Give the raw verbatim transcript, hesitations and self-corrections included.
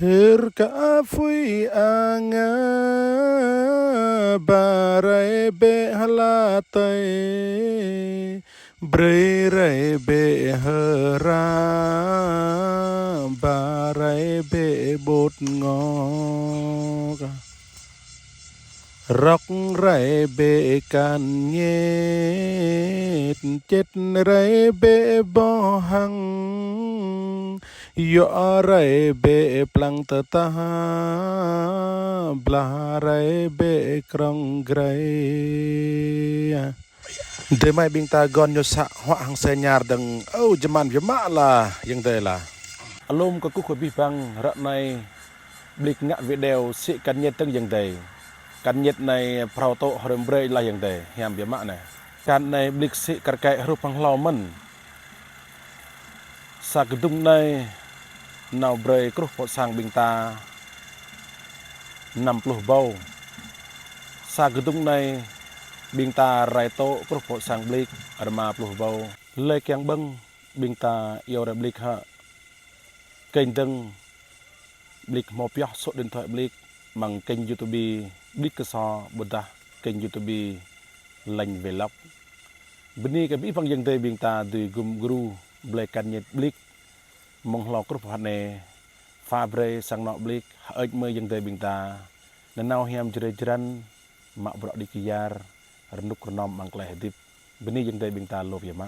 Hơr kơ apui ang, ba rai bĕ hla tơi, brơi rai bĕ hơra, ba rai bĕ bột ngọt. Rŏk rai bĕ kan ñet, čet rai bĕ boh hăng, yua rai bĕ plang tơtah, blah rai bĕ krong grai. Dơi mai ƀing ta gơ̆n ñu să huă hăng sơñar dơ̆ng, ơ, jơman biă mă lah, ayŏng adơi lah. Alum kơkuh kơ abih bang, ră anai Blik ngă video sĭ kan ñet dơ̆ng ayŏng adơi. Kan ñet anai phrâo tŏ hrŏm brơi lah ayŏng adơi, hiam biă mă anai. Kan anai Blik sĭ kar kaĭ hrup hăng hlâo mơ̆n. Sa kơdŭng anai nao brơi kruh pô sang ƀing ta năm pluh ƀâo. Sa kơdŭng anai ƀing ta rai tŏ kruh pô sang Blik rơma pluh ƀâo. Lơi kiăng ƀơ̆ng ƀing ta iâu rai Blik hă. Kênh dơ̆ng Blik hmâo pioh số điện thoại Blik amăng kênh YouTube Blik Kơso ƀôdah kênh YouTube Lanh Vlog. Bơni kơ abih bang ayŏng adơi ƀing ta dưi gum gru blơi kan ñet Blik mơ̆ng hlâo kruh pô hơnê, pha brơi sang anŏ Blik, hơơč mơi ayŏng adơi ƀing ta nanao hiam jrơi jrăn, mă bruă đĭ kyar, rơnŭk rơnŏm amăng tơlơi hơdip. Bơni ayŏng adơi ƀing ta lu biă mă.